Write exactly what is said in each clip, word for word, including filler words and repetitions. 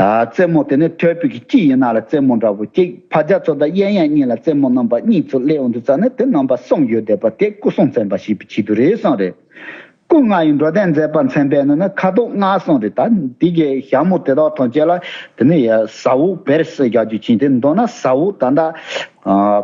རྩེད་མོ་དེ་ནི་ཐོད་པའི་གི་གཅིག་ཡིན་ན་ལ་རྩེད་མོ་འདྲ་བོ་གཅིག་ཕ་རྒྱལ་ཚོ་དང་གཡས་གཡོན་གཉིས་ལ་རྩེད་མོ་རྣམ་པ་གཉིས་ཚུར་སླེབས་འོང་དུས་ཙ་ནི་དེ་རྣམ་པ་གསུམ་ཡོད་བསྡད་པ་དེ་སྐུ་སྲུང་བཙན་པ་ཞེས་པའི་ཆེད་དུ་རེད་གསུངས་རེད། སྐུ་ལྔ་ཡི་འགྲོ་དོན་མཛད་པ་མཚོན་པའི་ནི་ནི་ཁ་དོག་ལྔ་གསུངས་རེད། ད་འདི་གའི་ཞྭ་མོ་དེ་དག་ཐམས་ཅད་ལ་དེ་ནི་ཟ་འོག་བེར་སེ་རྒྱག་རྒྱུ་ཅན་དེ་མདོར་ན་ཟ་འོག་ད་ལྟ་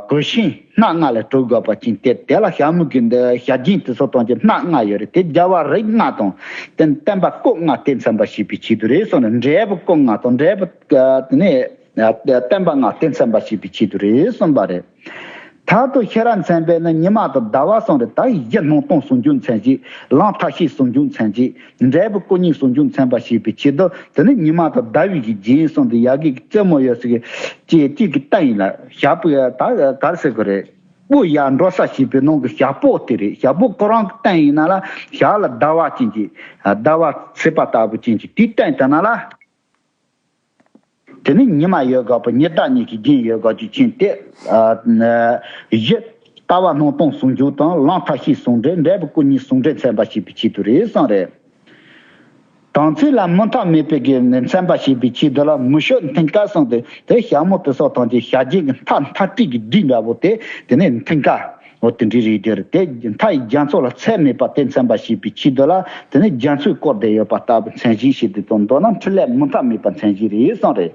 གོས་ཆེན་སྣ་ལྔ་ལས་གྲུབ་དགོས་པ་ཅན་དེ་དེ་ལ་ཞྭ་མོ་གི་འདི་ཞྭ་རྒྱན་དེ་ཚོ་ཐམས་ཅད་སྣ་ལྔ་ཡོད་རེད། དེ་རྒྱལ་བ་རིགས་ལྔ་དང་དེ་བསྟན་པ་སྐུ་ལྔ་དེ་མཚོན་པ་ཞེས་པའི་ཆེད་དུ་རེད་གསུངས་ནས། འབྲས་བུ་སྐུ་ལྔ་དང་འབྲས་བུ་དེ་ནི་བསྟན་པ་ལྔ་དེ་མཚོན་པ་ཞེས་པའི་ཆེད་དུ་རེད་གསུངས་པ་རེད། མཐར་ཐུག་ཤེས་རབ་མཚོན་པའི་ནི་ཉི་མ་དང་ཟླ་བ་གསུམ་རེད། ད་གཞི་སྣང་སྟོང་ཟུང་འཇུག་མཚོན་བྱེད། ལམ་མཐའ་ཤེས་ཟུང་འཇུག་མཚོན་བྱེད། འབྲས་བུ་སྐུ་གཉིས་ཟུང་འཇུག་མཚོན་པ་ཞེས་པའི་ཆེད་དུ་དེ་ནི་ཉི་མ་དང་ཟླ་བའི་གི་རྒྱན་གསུམ་དེ་ཡ་གི་རྩེ་མོ་ཡོད་ཟེར་གི་ཅེས་གཅིག་གི་སྟེང་ཡིན་ལ་ཞག་པོ་ཡ་ད་གར་ཟེར་གི་རེད། དབུ་ཡར་འགྲོ་ས་ཞེས་པའི་ནང་གི་ཞག་པོ་དེ་རེད། ཞག་པོ་ཁོ་རང་གི་སྟེང་ཡིན་ན་ལ་ཞག་ལ་ཟླ་བ་ཅན་གྱི་ཟླ་བ་ཚེས་པ་ལྟ་བུ་ཅན་གྱི་དེའི་སྟེང་དེ་ན་ལ། དེ་ནི་ཉི་མ་ཡོད་དགོས་པ་ཉི་ཟླ་གཉིས་ཀྱི་རྒྱན་ཡོད་དགོས་རྒྱུ་ཅན་དེ། བཞི། ལྟ་བ་སྣང་སྟོང་ཟུང་འཇུག་དང་ལམ་མཐའ་ཤེས་ཟུང་འབྲེལ། འབྲས་བུ་སྐུ་གཉིས་ཟུང་འབྲེལ་མཚོན་པ་ཞེས་པའི་ཆེད་དུ་རེད་གསུངས་རེད། དམ་ཚིག་ལ་མུ་མཐའ་མེད་པའི་གི་མཚོན་པ་ཞེས་པའི་ཆེད་དུ་ལ་མུ་ཤོད་མཐིང་ག་གསུངས་ཏེ་དེ་ཞྭ་མོ་དེ་སོགས་དང་གི་ཞྭ་རྒྱན་གྱི་མཐའ་མཐའ་སྤྲིག་གི་སྒྲིག་འདྲ་བོ་དེ་དེ་ནི་མཐིང་ག་འོ་དེ་འདྲའི་རིགས་དེར་དེ་མཐའ་ཡི་རྒྱ་མཚོ་ལ་ཚད་མེད་པ་དེ་མཚོན་པ་ཞེས་པའི་ཆེད་དུ་ལ་དེ་ནི་རྒྱ་མཚོས་བསྐོར་ཏེ་ཡོད་པ་ལྟ་བུ་མཚན་གཞི་ཞེས་དེ་དང་མདོར་ན་འཕྲིན་ལས་མུ་མཐའ་མེད་པ་མཚན་གཞི་རེད་གསུངས་རེད།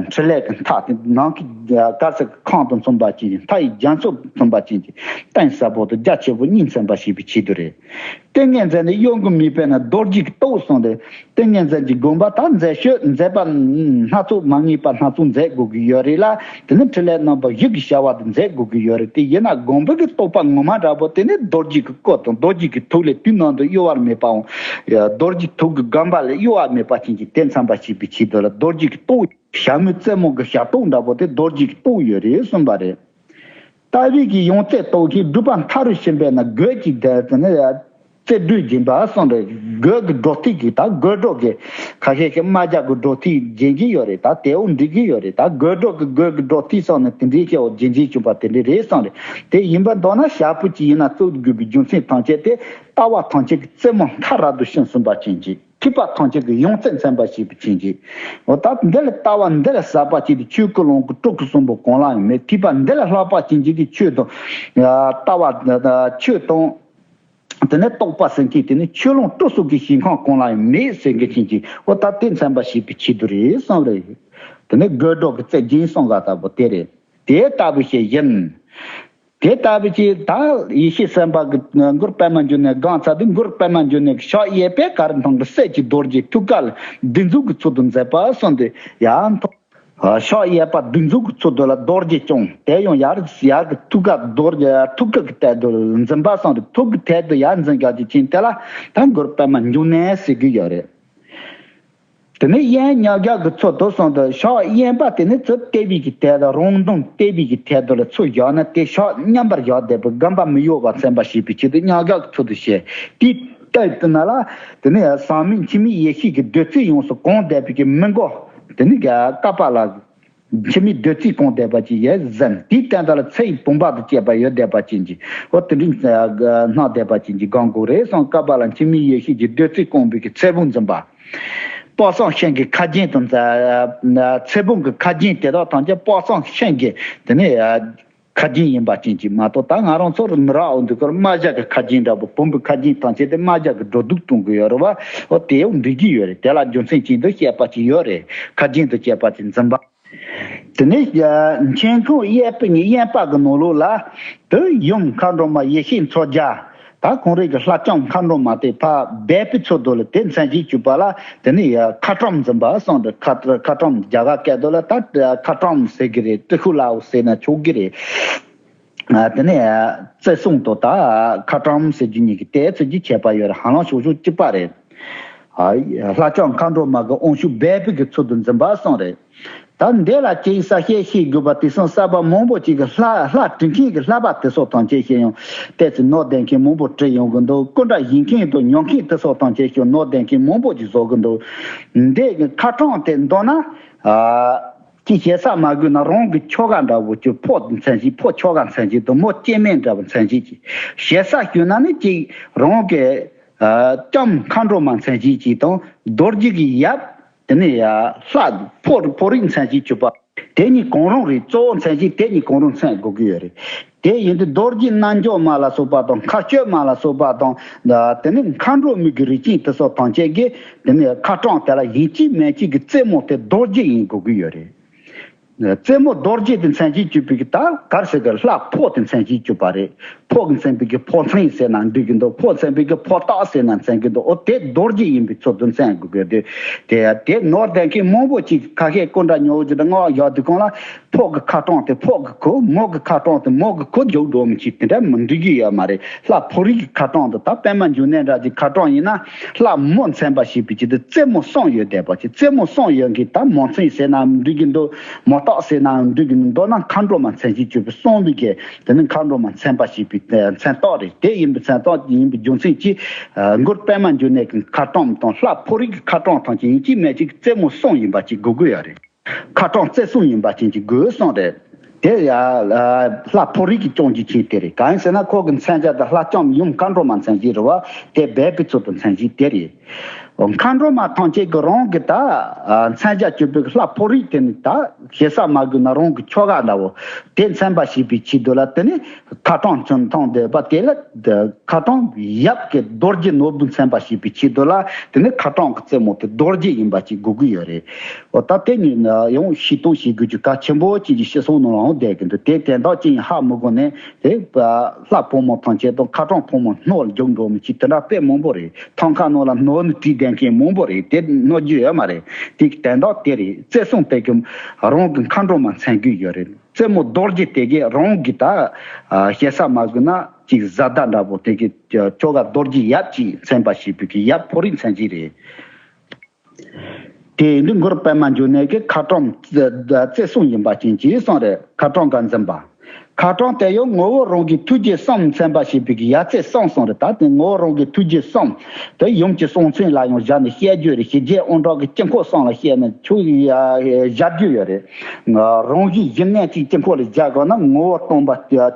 འཕྲིན་ལས་ཀྱི་མཐའ་དེ་ནང་གི་དཀར་ཟས་ཀྱི་ཁང་དང་མཚུངས་པ་ཅན་གྱི་མཐའ་ཡི་རྒྱ་མཚོ་མཚུངས་པ་ཅན་གྱི་གཏིང་ཟབ་པོ་དང་རྒྱ་ཆེ་བོ་གཉིས་མཚོན་པ་ཞེས་པའི་ཆེད་དུ་རེད། ཏིང་ངེ་འཛིན་ནི་གཡོ་འགུལ་མེད་པས་ན་རྡོ་རྗེ་གི་སྟོབས་གསུངས་ཏེ། ཏིང་ངེ་འཛིན་གྱི་དགོངས་པ་དང་མཛད་སྤྱོད་མཛད་པ་སྣ་ཚོགས་མ་ངེས་པ་སྣ་ཚོགས་མཛད་དགོས་ཀྱི་ཡོད་རེད་ལ། དེ་ནི་འཕྲིན་ལས་རྣམ་པ་བཞི་གི་བྱ་བ་དེ་མཛད་དགོས་ཀྱི་ཡོད་རེད། དེ་ཡིན་ན་དགོངས་པ་གི་རྟོགས་པ་ངོ་མ་འདྲ་པོ་དེ་ནི་རྡོ་རྗེ་གི་སྐུ་དང་རྡོ་རྗེ་གི་ཐུགས་ལས་དུས་ནམ་དུ་གཡོ་བ་མེད་པའང་། རྡོ་རྗེ་ཐུགས་ཀྱི་དགོངས་པ་ལས་གཡོ་བ་མེད་པ་ཅན་གྱི་དེ་མཚོན་པ་ཞེས་པའི་ཆེད་དུ་ལ་རྡོ་རྗེ་གི་སྟོབས། ཞྭ་མོའི་རྩེ་མོ་གི་ཞྭ་ཏོག་འདྲ་པོ་དེ་རྡོ་རྗེ་གི་སྟོབས་ཡོད་རེད་གསུངས་པ་རེད། ལྟ་བའི་གི་ཡང་རྩེ་རྟོག་གེ་སྒྲུབ་པ་མཐའ་རུ་ཕྱིན་པས་ན་རྒོད་ཀྱི་དེ་ནི་རྩེ་སྒྲོས་སྦྱིན་པ་གསུངས་རེད། རྒོད་ཀྱི་སྒྲོ་ཐིག་གི་ད་རྒོད་སྒྲོ་གི་ཁ་ཤས་ཀྱི་རྨ་བྱ་གི་སྒྲོ་ཐིག་སྦྱིན་གྱི་ཡོད་རེད། ད་དེའུ་འགྲིག་གི་ཡོད་རེད། ད་རྒོད་སྒྲོ་གི་རྒོད་ཀྱི་སྒྲོ་ཐིག་སོགས་ནི་དེ་འདྲའི་སྐྱེ་བོ་རྗེས་འཇིག་བྱུང་བ་དེ་འདྲའི་རེད་གསུངས་རེད། དེ་ཡིན་པ་མདོར་ན་ཞག་པོ་གཅིག་ཡིན་ན་རྩོད་དགོས་པའི་རྒྱུ་མཚན་ཐམས་ཅད་དེ་ལྟ་བ་ཐམས་ཅད་ཀྱི་རྩེ་མོ་མཐའ་རབ་ཏུ་ཕྱིན་ཟིན་པ་ཅན་གྱི། ཐེག་པ་ཐམས་ཅད་ཀྱི་ཡང་རྩེ་མཚོན་པ་ཞེས་པའི་ཕྱིན་ཅི། འོ་ད་འདི་ལ་ལྟ་བ་འདི་ལ་ཟབ་པ་ཅིག་དེ་ཆོས་ཀུན་ལོངས་སྐུ་སྤྲུལ་སྐུ་གསུམ་པོ་གང་ལ་ཡང་མེད། ཐེག་པ་འདི་ལ་ལྷག་པ་ཅན་ཅིག་གི་ཆོས་དང་། ལྟ་བ་ཆོས་དང་། དེ་ནས་རྟོགས་པ་ཟེར་མཁན་དེ་ནི་ཆོས་ལོངས་སྤྲུལ་གསུམ་གྱི་ཞིང་ཁམས་གང་ལ་ཡང་མེད་ཟེར་མཁན་ཅན་ཅིག་འོ་ད་དེ་མཚོན་པ་ཞེས་པའི་ཆེད་དུ་རེད་གསུངས་རེད། དེ་ནས་རྒོད་སྒྲོ་གི་རྩེ་རྒྱན་གསུངས་ག་ལྟ་བུ་དེ་རེད། དེ་ལྟ་བུ་ཞིག་ཡིན། དེ་ལྟ་བུ་ཅིག་ད་ཡེ་ཤེས་སེམས་དཔའ་གི་མགུར་པདྨ་འབྱུང་གནས་སྒང་ཚ་དེ་མགུར་པདྨ་འབྱུང་གནས་ཀྱི་ཕྱག་གཡས་པས་གར་མཐོང་གི་སྲས་ཀྱི་རྡོ་རྗེ་ཐུགས་ཀ་ལ་བདུད་འཛུགས་ཀྱི་ཚུལ་དུ་མཛད་པ་གསུངས་ཏེ་ཡང་མཐོང་། ཕྱག་གཡས་པ་བདུད་འཛུགས་ཀྱི་ཚུལ་དུ་ལ་རྡོ་རྗེ་སྐྱོང་དེ་ཡང་ཡར་ཡར་གྱི་ཐུགས་ཀ་རྡོ་རྗེ་ཐུགས་ཀ་གི་ཐད་དུ་འཛིན་པ་གསུངས་ཏེ་ཐུགས་ཀྱི་ཐད་དུ་ཡར་འཛིན་ག་དུས་ཅིག་དེ་ལ་ད་མགུར་པདྨ་འབྱུང་གནས་ཟེར་གི་ཡོད་རེད། དེ་ནས་གཡོན་མཉམ་བཞག་གི་ཚུལ་དུ་སོང་དུ་ཕྱག་གཡོན་པ་དེ་ནི་ཚུར་བལྟས་པའི་གི་ཐད་དུ་རང་གདོང་བལྟས་པའི་གི་ཐད་དུ་ལ་ཚུར་བཞག་ན་དེ་ཕྱག་མཉམ་པར་བཞག་བསྡད་པའི་དགོངས་པ་མི་གཡོ་བ་མཚོན་པ་ཞེས་པའི་ཆེད་དུ་མཉམ་བཞག་གི་ཚུལ་དུ་བཤད། དེའི་སྟེང་དུ་ན་ལ་དེ་ནས་ཟག་མེད་འཆི་མེད་ཡེ་ཤེས་ཀྱི་བདུད་རྩི་ཡོངས་སུ་གང་བསྡད་པའི་གི་མི་མགོ་དེ་ནི་ཀ་པ་ལ་འཆི་མེད་བདུད་རྩི་གང་བསྡད་པ་ཅིག་ཡོད་ཟིན། དེའི་སྟེང་དུ་ལ་ཚེ་ཡི་བུམ་པ་དང་བཅས་པ་ཡོད་བསྡད་པ་ཅན་གྱི་འོ་དེ་འདྲའི་སྣང་བསྡད་པ་ཅན་གྱི་སྒང་གོ་རེ་སོང་ཀ་པ་ལ་འཆི་མེད་ཡེ་ཤེས་ཀྱི་བདུད་རྩི་བཀང་བའི་གི་ཚེ་བུམ་འཛིན་པ། དཔག་བསམ་ཤིང་གི་ཁ་རྒྱན་དང་། ཚེ་བུམ་གྱི་ཁ་རྒྱན་དེ་དག་ཐམས་ཅད་དཔག་བསམ་ཤིང་གི་དེ་ནས་ཁ་རྒྱན་ཡིན་པ་ཅན་གྱི་མ་གཏོགས་ད་ང་རང་ཚོར་མི་རག་འོ་འདུག་གར་རྨ་བྱ་གི་ཁ་རྒྱན་འདྲ་པོ་བུམ་པའི་ཁ་རྒྱན་ཐམས་ཅད་དེ་རྨ་བྱ་གི་སྒྲོ་འདོགས་གཏོང་གི་ཡོད་རེད་བ། འོ་དེ་ཡང་འགྲིག་གི་ཡོད་རེད། དེ་ལ་རྒྱུ་མཚན་ཅན་དུ་བཤད་པ་ཅིག་ཡོད་རེད། ཁ་རྒྱན་དུ་བྱས་པ་ཅིག་འཛིན་པ། དེ་ནས་མཆན་ཁུང་གཡས་པའི་གཡོན་པ་གི་ནང་ལོགས་ལ་དུ་ཡུམ་མཁའ་འགྲོ་མ་ཡེ་ཤེས་མཚོ་རྒྱལ། ད་གོང་རིག་གི་ལྷ་ལྕམ་མཁའ་འགྲོ་མ་དེ་ཕར་སྦས་པའི་ཚུལ་དུ་ལ་དེ་མཚན་གཞི་བཅུག་པ་ལ་དེ་ནི་ཁ་ཊྭཱཾ་འཛིན་པ་གསུངས་ཏེ་ཁ་ཁ་ཊྭཱཾ་རྒྱ་གར་སྐད་དུ་ལ་ད་ཁ་ཊྭཱཾ་ཟེར་གི་རེད། ཏྲི་ཤུ་ལའོ་ཟེར་ན་ཆོག་གི་རེད། དེ་ནས་བརྩི་སྲུང་དུ་ད་ཁ་ཊྭཱཾ་ཟེར་རྒྱུ་གཉིས་ཀྱི་དེ་ཚོ་གི་ཁྱད་པར་ཡོད་རེད། ཧ་ལམ་ཕྱོགས་ཕྱོགས་གཅིག་པ་རེད། ལྷ་ལྕམ་མཁའ་འགྲོ་མ་གི་དབང་ཕྱུག་སྦས་པའི་གི་ཚུལ་དུ་འཛིན་པ་གསུངས་རེད། ད་འདི་ལ་ཅིག་གསལ་བཤད་ཤེས་དགོས་པ་དེ་སོང་གསར་པ་མང་པོ་ཅིག་གི་ལྷ་ལྷ་བྲི་མཁན་གྱི་བསླབ་པ་དེ་སོགས་ཐམས་ཅད་ཤེས་ཡོང་ཏོག་ཙམ་ནོར་བསྡད་མཁན་མང་པོ་བྲིས་ཡོང་གི་འདུག་སྐུ་འདྲ་ཡིན་མཁན་དང་ཉོ་མཁན་དེ་སོགས་ཐམས་ཅད་ཤེས་ནོར་བསྡད་མཁན་མང་པོ་ཅིག་བཟོ་གི་འདུག་འདི་གི་ཁ་ཊྭཱཾ་དེ་མདོར་ན། ཅིག་ཞེ་ས་མ་དགོས་ན་རང་གི་ཁྱོ་ག་འདྲ་བོ་ཅིག་ཕོ་མཚན་གཞི་ཕོ་ཁྱོ་ག་མཚན་གཞི་དང་མོ་སྐྱེ་དམན་འདྲ་བོ་མཚན་གཞི་ཅིག་ཞེ་ས་ཞུས་ན་ནི་ཅིག་རང་གི་ལྕམ་མཁའ་འགྲོ་མ་མཚན་གཞི་ཅིག་དང་རྡོ་རྗེ་གི་ཡབ་ དེ་ནས་ཡ་ལྷ་ཕོ་ཕོ་རིགས་མཚན་གཞི་བཅུ་པ། དེ་གཉིས་གང་རུང་རེད། གཙོ་བོ་མཚན་གཞི་དེ་གཉིས་གང་རུང་མཚོན་དགོས་ཀྱི་ཡོད་རེད། དེ་ཡིན་དུས་རྡོ་རྗེ་རྣལ་འབྱོར་མ་ལ་སོགས་པ་དང་མཁའ་སྤྱོད་མ་ལ་སོགས་པ་དང་། དེ་ནས་མཁའ་འགྲོ་མའི་གི་རིགས་ཅན་དེ་ཚོ་ཐམས་ཅད་ཀྱི་དེ་ནས་ཁ་གྲངས་དེ་ལ་ཡིན་གཅིག་མིན་གཅིག་གི་རྩེ་མོ་དེ་རྡོ་རྗེ་ཡིན་དགོས་ཀྱི་ཡོད་རེད། རྩེ་མོ་རྡོ་རྗེ་དེ་མཚན་གཞི་བཅུ་པའི་གི་ད་གར་ཟེར་གི་ལྷ་ཕོ་དེ་མཚན་གཞི་བཅུ་པ་རེད། ཕོ་གི་མཚན་པའི་གི་ཕོ་མཚན་ཟེར་ན་འགྲིག་གི་འདུག་ཕོ་མཚན་པའི་གི་ཕོ་རྟགས་ཟེར་ན་མཚན་གི་འདུག་འོ་དེ་རྡོ་རྗེ་ཡིན་པའི་ཚུལ་དུ་མཚན་དགོས་གི་དེ། དེ་དེ་ནོར་ལྡན་མཁན་མང་པོ་ཅིག་ཁ་ཤས་སྐུ་འདྲ་ཉོ་རྒྱུ་དང་སྔགས་ཡག་དུས་གང་ལ། ཕོ་གི་ཁ་གྲངས་དེ་ཕོ་གི་གོ། མོ་གི་ཁ་གྲངས་དེ་མོ་གི་གོ་རྒྱུགས་འགྲོ་མི་ཅིག་དེ་འདྲ་མི་འགྲིག་གི་ཡོད་མ་རེད། ལྷ་ཕོ་རིགས་ཀྱི་ཁ་གྲངས་དེ་ད་པད་མ་འབྱུང་གནས་འདྲ་གྱི་ཁ་གྲངས་ཡིན་ན། ལྷ་མོ་མཚན་པ་ཞེས་པའི་ཆེད་དུ་རྩེ་མོ་གསུམ་ཡོད་བསྡད་པ་ཅིག་རྩེ་མོ་གསུམ་ཡོད་མཁན་ད་མོ་མཚན་ཟེར་ན་འགྲིག་གི་འདུག་མོ་རྟགས་ཟེར་ན་འགྲིག་གི་འདུག་མདོར་ན་མཁའ་འགྲོ་མ་མཚན་གཞི་བཅུ་པའི་གསུམ་པའི་གི་དེ་ནི་མཁའ་འགྲོ་མ་མཚན་པ་ཞེས་པའི་མཚན་རྟགས་རེད། དེ་ཡིན་པའི་མཚན་རྟགས་ཡིན་པའི་རྒྱུ་མཚན་གྱིས། མགུར་པད་མ་འབྱུང་གནས་ཀྱི་ཁ་གྲངས་དང་ལྷ་ཕོ་རིགས་ཀྱི་ཁ་གྲངས་ཐམས་ཅད་ཡིན་གཅིག་མིན་གཅིག་རྩེ་མོ་གསུམ་ཡིན་པ་ཅིག་དགོས་ཀྱི་ཡོད་རེད། ཁ་གྲངས་རྩེ་གསུམ་ཡིན་པ་ཅན་གྱི་དགོས་གསུངས་རེད། དེ་ཡ་ལྷ་ཕོ་རིགས་ཀྱི་རྐྱེན་གྱིས་ཕྱིན་དེ་རེད། གང་ཡིན་ཟེར་ན་ཁོ་གི་མཚོན་བྱ་དེ་ལྷ་ལྕམ་ཡུམ་མཁའ་འགྲོ་མ་མཚན་གཞི་རེད་བ། དེ་སྦས་པའི་ཚུལ་དུ་མཚན་གཞི་དེ་རེད། མཁའ་འགྲོ་མ་ཐམས་ཅད་ཀྱི་རང་གི་ད་མཚོན་བྱ་སྤྱོད་པའི་ལྷ་ཕོ་རིགས་དེ་ནི་ད་ཞེ་ས་མ་དགོས་ན་རང་གི་ཆོ་ག་འདྲ་བོ་དེ་མཚོན་པ་ཞེས་པའི་ཆེད་དུ་ལ་དེ་ནི་ཁ་གྲངས་ཚུན་མཐོང་བསྡད་པ་དེ་ལ། ཁ་གྲངས་ཡབ་ཀྱི་རྡོ་རྗེ་ནོར་བུ་མཚོན་པ་ཞེས་པའི་ཆེད་དུ་ལ་དེ་ནི་ཁ་གྲངས་ཀྱི་རྩེ་མོ་དེ་རྡོ་རྗེ་ཡིན་པ་ཅིག་དགོས་ཀྱི་ཡོད་རེད། འོ་ད་དེ་ནི་ཡང་ཤེས་རྟོགས་བྱེད་དགོས་ཀྱི་གལ་ཆེན་པོ་ཅིག་གི་ཤེས་སོང་ནང་ལ་འོང་བསྡད་ཀྱི་འདུག་དེ་དོན་དག་ཅིག་ཧ་མི་གོ་ནས་དེ་ལྷ་ཕོ་མོ་ཐམས་ཅད་དང་ཁ་གྲངས་ཕོ་མོ་སྣོད་ལ་རྒྱུག་འགྲོ་མི་ཅིག་དེ་འདྲ་དཔེ་མང་པོ་རེད། ཐང་ཁ་ནང་ལ་སྣོད་ནི་བྲིས་བསྡད་མཁན་མང་པོ་རེད། དེ་སྣོད་རྒྱུ་ཡོད་མ་རེད། དེ་གི་དོན་དག་དེ་རེད། རྩེ་གསུམ་དེ་གི་རང་གི་མཁའ་འགྲོ་མ་མཚོན་གྱི་ཡོད་རེད། རྩེ་མོ་རྡོ་རྗེ་དེ་གི་རང་གི་ད་ཞེ་ས་མ་དགོས་ན་ཅིག་བཟའ་ཟླ་འདྲ་པོ་དེ་གི་ཁྱོ་ག་རྡོ་རྗེ་ཡབ་ཅིག་མཚོན་པ་ཞེས་པའི་གི་ཡབ་ཕོ་རིགས་མཚན་གྱི་རེད། དེ་ཡིན་དུས་མགུར་པད་མ་འབྱུང་གནས་ཀྱི་ཁ་གྲངས་རྩེ་གསུམ་ཡིན་པ་ཅན་གྱི་གསུངས་རེད། ཁ་གྲངས་འགའ་འཛིན་པ། ཁ་གྲངས་དེ་ཡང་ངོ་བོ་རང་གི་ཐུགས་རྗེ་གསུམ་མཚོན་པ་ཞེས་པའི་གི་ཡབ་རྩེ་གསུམ་གསུངས་རེད། ད་དེ་ངོ་བོ་རང་གི་ཐུགས་རྗེ་གསུམ་དེ་ཡུམ་གྱི་གསུང་མཚན་ལ་ཡང་བཞག་ནས་བཤད་རྒྱུ་རེད། ཞི་རྒྱས་དབང་དྲག་གི་དཀྱིལ་འཁོར་གསུམ་ལ་བཤད་ན་ཆོག་ཡ་བཞག་རྒྱུ་ཡོད་རེད། རང་བཞིན་གཞི་གནས་ཀྱི་དཀྱིལ་འཁོར་ལ་བཞག་དགོས་ན་ངོ་བོ་སྟོང་པ་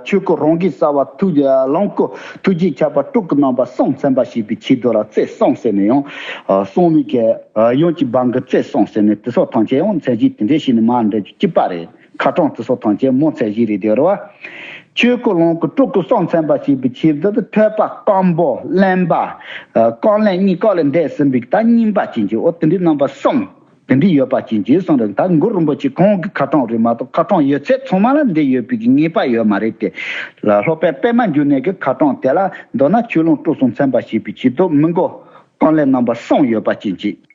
ཆོས་སྐུ་རང་གི་རྩ་བ་ཐུགས་ཀློང་སྐུ་ཐུགས་རྗེ་ཁྱབ་པ་སྤྲུལ་སྐུ་རྣམ་པ་གསུམ་མཚོན་པ་ཞེས་པའི་ཆེད་དུ་ལ་རྩེ་གསུམ་ཟེར་ནས་ཡང་གསུངས་མི་གི་ཡུམ་གྱི་འབངས་ཀྱི་རྩེ་གསུམ་ཟེར་ནས་དེ་སོགས་ཐམས་ཅད་ཡང་མཚན་གཞི་དེ་འདྲའི་ཞིག་ནི་མ་འདྲ་རྒྱུ་གཅིག་པ་རེད། ཁ་གྲངས་དེ་སོགས་ཐམས་ཅད་མོ་མཚན་གཞི་རེད་དེ་རེད་བ། ཆོས་སྐུ་ཀློང་སྐུ་སྤྲུལ་སྐུ་གསུམ་མཚོན་པ་ཞེས་པའི་ཆེད་དུ་ཐོད་པ་སྐམ་པོ་རློན་པ། རྐང་ལག་གཉིས་ཀ་ལ་འདས་ཟིན་པའི་ད་རྙིང་པ་ཅན་གྱི་འོ་དེ་འདྲའི་རྣམ་པ་གསུམ། དེ་འདྲའི་ཡོད་པ་ཅན་གྱི་གསུངས་རེད། ད་མགུར་རིན་པོ་ཆེ་གང་གི་ཁ་གྲངས་རེད་མ་གཏོགས་ཁ་གྲངས་ཡོད་ཚད་ཚང་མ་ལ་འདི་ཡོད་པའི་གི་ངེས་པ་ཡོད་མ་རེད་དེ། ལ་སློབ་དཔོན་པད་མ་འབྱུང་གནས་ཀྱི་ཁ་གྲངས་དེ་ལ་མདོར་ན་ཆོས་ཀློང་སྤྲུལ་གསུམ་མཚོན་པ་ཞེས་པའི་ཆེད་དུ་མི་མགོ་རྐང་ལག་རྣམ་པ་གསུམ་ཡོད་པ་ཅན་གྱི།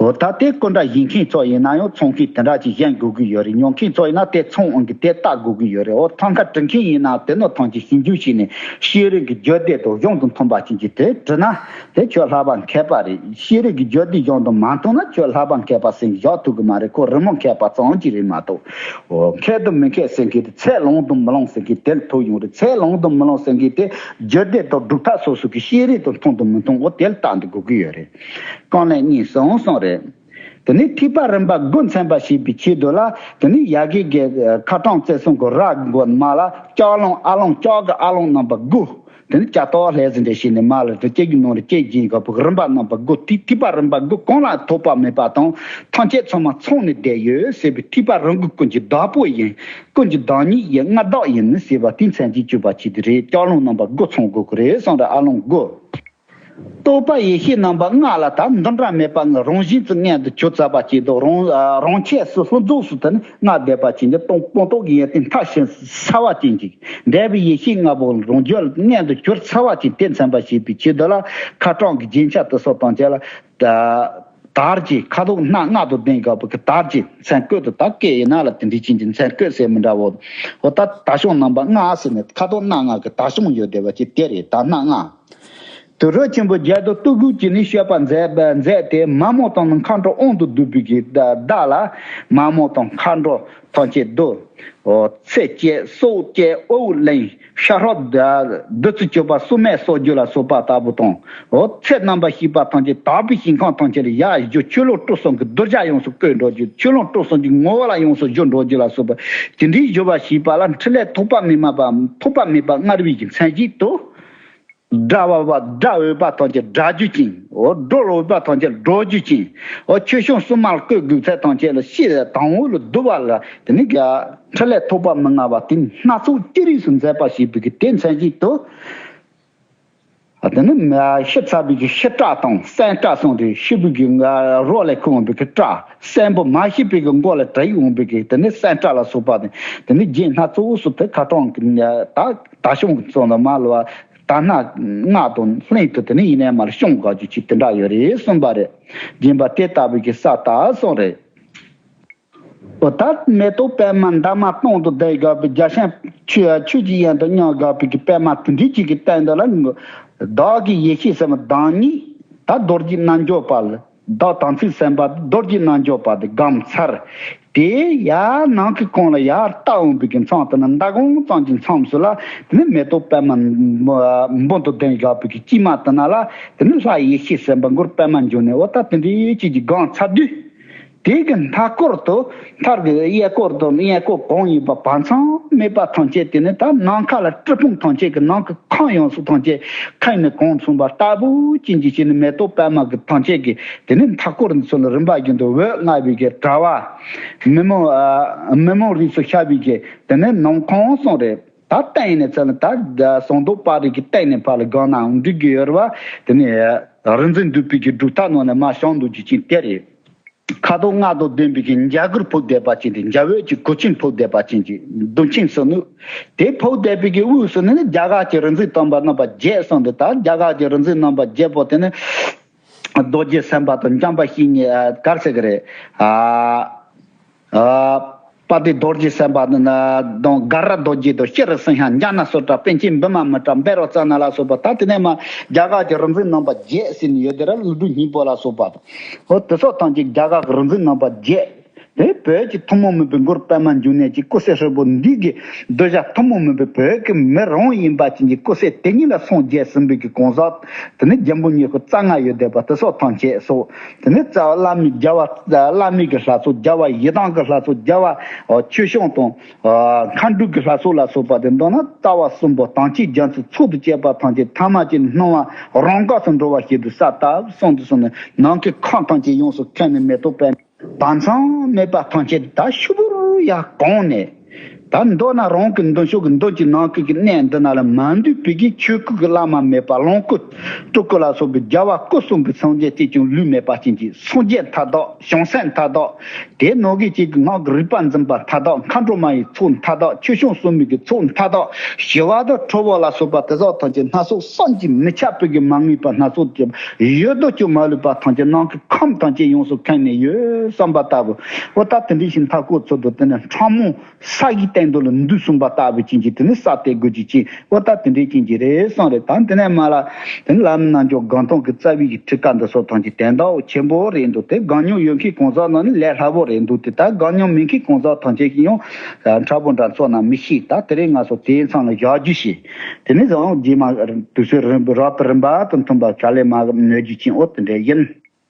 འོ་ད་དེ་སྐུ་འདྲ་ཡིན་མཁན་ཚོ་ཡིན་ན་ཡང་ཚོང་མཁན་དེ་འདྲ་ཅིག་གཞན་དགོས་ཀྱི་ཡོད་རེད། ཉོ་མཁན་ཚོ་ཡིན་ན་དེ་ཚོང་འོང་གི་དེ་ལྟ་དགོས་ཀྱི་ཡོད་རེད། འོ་ཐང་ཁ་འབྲི་མཁན་ཡིན་ན་དེ་ནོ་ཐང་གི་ཞིབ་འཇུག་བྱས་ནས་ཤེས་རིག་གི་རྒྱུད་སྡེ་དང་གཞུང་དང་མཐུན་པ་ཅན་གྱི་དེ་བྲིས་ན་དེ་ཁྱོད་ལྷག་པ་མཁས་པ་རེད། ཤེས་རིག་གི་རྒྱུད་སྡེ་གཞུང་དང་མ་མཐུན་ན་ཁྱོད་ལྷག་པ་མཁས་པ་ཟེར་གི་བཞག་ཐུབ་གི་མ་རེད། ཁོ་རི་མོ་མཁས་པ་ཙམ་གྱིས་རེད་མ་གཏོགས། འོ་མཁས་དང་མི་མཁས་ཟེར་མཁན་དེ་ཚད་ལོངས་དང་མི་ལོངས་ཟེར་མཁན་དེ་ལ་ཐུག་ཡོང་རེད། ཚད་ལོངས་དང་མི་ལོངས་ཟེར་མཁན་དེ་རྒྱུད་སྡེ་དང་སྒྲུབ་ཐབས་སོ་སོ་གི་ཤེས་རིག་དང་མཐུན་དང་མི་མཐུན་འོ་དེ་ལ་བལྟ་འདི་དགོས་ཀྱི་ཡོད་རེད། རྐང་ལག་གཉིས་གསུམ་གསུངས་རེད། དེ་ནས་ཐིགས་པ་རིམ་པ་དགུ་མཚོན་པ་ཞེས་པའི་ཆེད་དུ་ལ་དེ་ནས་ཡ་གི་གི་ཁ་གྲངས་རྩེ་གསུམ་གི་ར་མགོ་མ་ལ་ལྕགས་ལོང་ཨ་ལོང་ལྕགས་ཀྱི་ཨ་ལོང་རྣམ་པ་དགུ། དེ་ནས་ལྕགས་ཏོག་ལྷས་ཟིན་འདྲ་ཞིག་ནས་མ་ལ་རི་སྐྱེས་ཀྱི་ནང་རི་སྐྱེས་སྦྱིན་དགོས་པའི་རིམ་པ་རྣམ་པ་དགུ་དེ་ཐིགས་པ་རིམ་པ་དགུ་གང་ལ་ཐོགས་པ་མེད་པ་དང་ཐམས་ཅད་ཚང་མ་ཚང་ནས་བསྡད་ཡོད་ཟེར་བའི་ཐིགས་པ་རང་གི་ཀུན་གྱི་བདག་པོ་ཡིན། ཀུན་གྱི་བདག་ཉིད་ཡིན་མངའ་བདག་ཡིན་ཟེར་བ་དེ་མཚན་གྱིས་གཅོད་པ་ཆེད་དུ་རེད། ལྕགས་ལོང་རྣམ་པ་དགུ་ཚང་དགོས་ཀྱི་རེད་གསུངས་རེད། ཨ་ལོང་དགུ། རྟོག་པ་ཡེ་ཤེས་རྣམ་པ་ལྔ་ལ་ད་འདི་འདྲ་མེད་པ་ངས་རང་བཞིན་དུ་མངོན་དུ་གྱུར་ཚར་བ་ཅིག་དང་རང་རང་ཆས་སུ་ལྷུན་རྫོགས་སུ་དེ་ནི་ལྔ་བསྡད་པ་ཅིག་འདི་སྟོང་སྤངས་རྟོགས་ཀྱི་ཡོན་ཏན་མཐའ་ཕྱིན་ཚར་བ་ཅན་ཅིག་འདས་པའི་ཡེ་ཤེས་ལྔ་པོ་རང་རྒྱུད་ལ་མངོན་དུ་གྱུར་ཚར་བ་ཅིག་དེ་མཚོན་པ་ཞེས་པའི་ཆེད་དུ་ལ་ཁ་གྲངས་ཀྱི་རྒྱན་ཆ་དེ་སོགས་དང་བཅས་ལ་དར་གྱི་ཁ་དོག་སྣ་ལྔ་དང་ལྡན་དགོས་པའི་གི་དར་གྱི་མཚན་བཀོད་དུ་ད་སྐད་ཡིན་ན་ལ་དེ་འདྲའི་ཅན་གྱི་མཚན་བཀོད་ཟེར་མི་འདྲ་བོ། འོ་ད་དར་གཞུང་རྣམ་པ་ལྔ་ཟེར་ནས་ཁ་དོག་སྣ་ལྔ་གི་དར་གཞུང་ཡོད་བསྡད་པ་ཅིག་དེ་རེད། དར་སྣ་ལྔ། དུར་ཁྲོད་ཆེན་པོ་བརྒྱད་དུ་སྟོད་འགུགས་ཀྱིས་ནི་མཆོད་པ་མཛད་མཛད་དེ་མ་མོ་དང་ནི་མཁའ་འགྲོ་དབང་དུ་བསྡུས་པའི་གི་བརྡ་ལ་མ་མོ་དང་མཁའ་འགྲོ་ཐམས་ཅད་བསྡུ། འོ་ཚེ་བཅད་སྲོག་བཅད་དབུགས་ལེན་ཤ་ཧྲག་བདུད་རྩི་སྤྱོད་པ་སྲོག་མེད་གསོག་རྒྱུ་ལ་སོགས་པ་ལྟ་བུ་དང་། འོ་ཚེ་རྣམ་པར་ཤེས་པ་ཐམས་ཅད་དག་པའི་ཞིང་ཁམས་ཐམས་ཅད་ལ་ཡར་བཞུགས་ཆོས་ལོངས་སྤྲུལ་གསུམ་གྱི་གདུལ་བྱ་ཡོངས་སུ་བཀོད་འགྲོ་རྒྱུ། ཆོས་ལོངས་སྤྲུལ་གསུམ་གྱི་ངོ་བོ་ལ་ཡོངས་སུ་བཞུགས་འགྲོ་རྒྱུ་ལ་སོགས་པ་དེ་འདྲའི་བཞུགས་པ་ཞེས་པ་ལ་འཕྲིན་ལས་ཐོགས་པ་མེད་མ་པ་ཐོགས་པ་མེད་པ་མངའ་རིས་ཀྱི་མཚན་གཞི་དུ། དགྲ་བ་བ་དགྲ་འོས་པ་ཐམས་ཅད་དགྲ་རྒྱུ་ཅན། འོ་སྒྲོལ་འོས་པ་ཐམས་ཅད་སྒྲོལ་རྒྱུ་ཅན། འོ་ཆོས་སྐྱོང་སྲུང་མ་བསྐོས་དགོས་ཚད་ཐམས་ཅད་ལ་ཤེས་དང་འོ་ལ་བསྡུ་བ་ལ་དེ་ནི་ག་འཕྲིན་ལས་ཐོགས་པ་མི་མངའ་བ་དེ་སྣ་ཚོགས་ཅི་རིགས་སུ་མཛད་པ་ཞེས་པའི་གི་དེ་མཚན་ཅིག་ཏུ། དེ་ནི་ཤི་ཚར་བའི་གི་ཤི་བཀྲག་དང་གསོན་བཀྲག་གསུམ་རེ་ཤི་བའི་གི་རོ་ལས་ཁུ་འོང་བའི་གི་བཀྲག། གསོན་པོ་མ་ཤི་བའི་གི་མགོ་ལ་དྲེག་འོང་བའི་གི་དེ་ནི་གསོན་བཀྲག་ལ་སོགས་པ་དེ་དེ་ནི་རྒྱན་སྣ་ཚོགས་སུ་དེ་ཁ་གྲངས་ཀྱི་ད་ད་གཤོང་གི་ཚོགས་ནི་མ་ལ་བ་ད་སྣ་ལྔ་དང་ལྷན་དུ་དེ་ནི་ཡིན་ནའི་མ་ལ་གཤོང་དགའ་རྒྱུ་ཅིག་དེ་འདྲ་ཡོད་རེད་གསུངས་པ་རེད། སྦྱིན་པ་དེ་ལྟ་བུའི་གི་ས་ད་གསུངས་རེད། འོ་ད་མེ་ཏོག་པད་མ་འདབ་མ་སྟོང་དུ་ལྡན་དགའ་བའི་རྒྱ་ཞིང་ཆུ་ཆུ་གི་ཡན་དུ་མཉམ་དགའ་བའི་གི་པད་མ་དེ་འདྲའི་ཅིག་གི་སྟེང་དུ་ལ། བདག་གི་ཡེ་ཤེས་སེམས་དཔའ་བདག་ཉིད་ད་རྡོ་རྗེ་རྣལ་འབྱོར་པ་ལ། བདག་དམ་ཚིག་སེམས་དཔའ་རྡོ་རྗེ་རྣལ་འབྱོར་པ་དེ་སྒོམ་ཚར། དེ་ཡར་ནང་གི་གོང་ལ་ཡར་ལྟ་འོང་བའི་གི་མཚམས་དེ་ནི་མདང་དགོང་ཙམ་གྱི་མཚམས་སུ་ལ་དེ་ནི་མེ་ཏོག་པད་མ་འབུམ་དུ་ལྡན་དགའ་བའི་གི་དཀྱིལ་མ་དེ་ན་ལ་དེ་ནི་ལྷ་ཡེ་ཤེས་སེམས་དཔའ་མགུར་པད་མ་འབྱུང་གནས། འོ་ད་དེ་འདྲའི་ཅིག་གི་སྒོམ་ཚར་དུས། དེ་གི་མཐའ་སྐོར་དུ་མཐར་གྱི་གཡས་སྐོར་དང་གཡས་སྐོར་གང་ཡིན་པ་བར་མཚམས་མེད་པ་ཐམས་ཅད་དེ་ནི་ད་ནམ་མཁའ་ལ་སྤྲིན་ཕུང་ཐམས་ཅད་ཀྱི་ནང་གི་ཁམས་ཡོངས་སུ་ཐམས་ཅད་ཁེངས་ནས་གང་མཚུངས་པ་ལྟ་བུ་ཅན་གྱི་ཕྱིར་ནི་མེ་ཏོག་པད་མ་གི་ཐམས་ཅད་ཀྱི་དེ་ནི་མཐའ་སྐོར་ཚོ་ལ་རིམ་པ་བཞིན་དུ་འོད་མངའ་བའི་གི་དྲ་བ། མི་མོ་ཨ་མི་མོ་རིས་སུ་ཤར་བའི་གི་དེ་ནི་ནམ་མཁའ་གསུངས་རེད། ད་སྟེང་ནས་ཚུར་ལ་ད་ཟངས་མདོག་དཔལ་རི་གི་སྟེང་ནས་ཕར་ལ་སྒང་ན་འགྲིག་གི་ཡོད་རེད་བ། དེ་ནས་རིག་འཛིན་འདུས་པའི་གི་སྒྲུབ་ཐབས་ནང་ནས་མར་བྱང་འདུག་ཅིག་ཅིག་དེ་རེད། ཁ་དོག་ལྔ་དང་ལྡན་པའི་གི་འཇའ་གུར་ཕུབ་བསྡད་པ་ཅན་དེ་འཇའ་འོད་ཀྱི་གུར་ཆེན་ཕུབ་བསྡད་པ་ཅན་གྱི་མདུན་ཆེན་སུ་ནུ། དེ་ཕུབ་བསྡད་པའི་གི་དབུས་སུ་ནི་ནི་རྒྱ་གར་གྱི་རིག་འཛིན་དམ་པ་རྣམ་པ་བརྒྱད་གསུངས་འདུག་ད་རྒྱ་གར་གྱི་རིག་འཛིན་རྣམ་པ་བརྒྱད་པོ་དེ་ནི། རྡོ་རྗེ་སེམས་དཔའ་དང་འཇམ་དཔལ་བཤེས་གཉེན་ག་རེ་ཟེར་གི་རེད། ཨ་ཨ་དཔལ་ལྡན་རྡོ་རྗེ་སེམས་དཔའ་དང་དང་དགའ་རབ་རྡོ་རྗེ་དང་སྤྱན་རས་གསལ་ཤང་ཛྙཱ་ན་སུ་ཏྲ་པཎ་ཆེན་བི་མ་མི་ཏྲ་བཻ་རོ་ཙ་ན་ལ་སོགས་པ་ད་དེ་ནས་མ་རྒྱ་གར་གྱི་རིག་འཛིན་རྣམ་པ་བརྒྱད་ཟེར་ནས་ཡོད་དེ་ར། ཀླུ་སྒྲུབ་སྙིང་པོ་ལ་སོགས་པ་དང་། འོ་དེ་སོགས་ཐམས་ཅད་རྒྱ་གར་གྱི་རིག་འཛིན་རྣམ་པ་བརྒྱད། དེ་བོད་ཀྱི་ཐུན་མོང་མིན་པའི་མགུར་པད་མ་འབྱུང་གནས་ཀྱི་སྐུ་ཚེ་ཧྲིལ་པོ་འདི་གི་གདུལ་བྱ་ཐུན་མོང་མིན་པའི་བོད་ཀྱི་མི་རང་ཡིན་པ་ཅན་གྱི་སྐུ་ཚེ་དེ་ཉིད་ལ་སངས་རྒྱས་ཟིན་པའི་གི་གང་ཟག་དེ་ནི་རྒྱལ་པོ་ཉི་ཤུ་རྩ་ལྔ་ཡོད་བསྡད་པ་དེ་སོགས་ཐམས་ཅད་སོགས། དེ་ནི་རྩ་བ་བླ་མའི་རྒྱལ་བ་བླ་མའི་གི་ལྷ་ཚོགས། རྒྱལ་བ་ཡི་དམ་གྱི་ལྷ་ཚོགས། རྒྱལ་བ་ཆོས་སྐྱོང་དང་མཁའ་འགྲོ་གི་ལྷ་ཚོགས་ལ་སོགས་པ་དེ་མདོར་ན་རྩ་བ་གསུམ་པོ་དམ་ཅན་རྒྱ་མཚོའི་ཚོགས་དང་བཅས་པ་ཐམས་ཅད་ཐ་མ་ཅན་སྣང་བ་རང་འགགས་སུ་འགྲོ་བ་ཞིག་ཏུ་ས་ད་གསུམ་དུ་སོང་ནས་ནམ་མཁའི་ཁམས་ཐམས་ཅད་ཡོངས་སུ་ཁེངས་ནས་མེ་ཏོག་པད་བར་མཚམས་མེད་པ་ཐམས་ཅད་ད་ཤུབ་བུར་ཡར་གང་ནས། ད་མདོར་ན་རང་གི་མདུན་ཕྱོགས་ཀྱི་མདུན་གྱི་ནང་ཁུལ་གྱི་གནས་འདི་ན་ལ་མ་འདུས་པའི་གི་ཆོས་སྐུ་གི་བླ་མ་མེད་པ་ལོངས་སྐུ་སྤྲུལ་སྐུ་ལ་སོགས་པའི་རྒྱལ་བ་སྐུ་གསུམ་གྱི་སངས་རྒྱས་བསྐྱེད་ཀྱང་ལུས་མེད་པ་ཅན་གྱི་སངས་རྒྱས་མཐའ་དག་བྱང་སེམས་མཐའ་དག་དེ་ནང་གི་གཅིག་གི་ངག་གི་རིག་པ་འཛིན་པ་མཐའ་དག་མཁའ་འགྲོ་མ་ཡི་ཚོགས་མཐའ་དག་ཆོས་སྐྱོང་སྲུང་མའི་གི་ཚོགས་མཐའ་དག་ཞི་བ་དང་ཁྲོ་བོ་ལ་སོགས་པ་དེ་དག་ཐམས་ཅད་སྣ་ཚོགས་བསམ་གྱིས་མི་ཁྱབ་པའི་གི་མ་ངེས་པ་སྣ་ཚོགས་ཀྱི་ཡོད་དོ་ཅོག་མ་ལུས་པ་ཐམས་ཅད་ནམ་མཁའི་ཁམས་ཐམས་ཅད་ཡོངས་སུ་ཁེངས་ནས་ཡོད་བསམ་པ་ལྟ་བུ། འོ་ད་དེ་འདྲའི་ཞིག་མཐའ་སྐོར་ཚུལ་དུ་དེ་ནས་ཕྲ་མོ། ས་ཡི་སྟེང་དུ་ལ་འདུས་གསུངས་པ་ལྟ་བུ་ཅན་གྱི་དེ་ནི་ས་དེ་དགོས་ཀྱི་ཅིང་འོ་ད་དེ་འདྲའི་ཅན་གྱི་རེད་གསུངས་རེད། ད་དེ་ནས་མ་ལ་དེ་ནི་བླ་མའི་རྣལ་འབྱོར་སྒང་སྟེང་གི་རྩ་བའི་གི་ཁྲིད་ཀ་འདི་སོགས་ཐམས་ཅད་དོན་དག་ཆེན་པོ་རེད་འདུག་དེ་སྒང་ཉམས་ཡོད་མཁན་གང་ཟག་ནང་ནས་ལས་སླ་པོ་རེད་འདུག་དེ་ད་སྒང་ཉམས་མེད་མཁན་གང་ཟག་ཐམས་ཅད་ཀྱིས་ཡང་འཁྲབ་པོ་འདྲ་ཚོགས་ན་མི་ཤེས། ད་དེ་རིང་ང་ཚོ་དེའི་མཚམས་ལ་བཞག་རྒྱུ་ཞིག་དེ་ནི་བཟང་རྗེས་མ་དུས་ཚོད་རིང་རག་པའི་རིམ་པ་དང་མཐུན་པ་ག་ལེ་མ་གནོད་རྒྱུ་ཅན་འོ་དེ་འདྲ་ཡིན།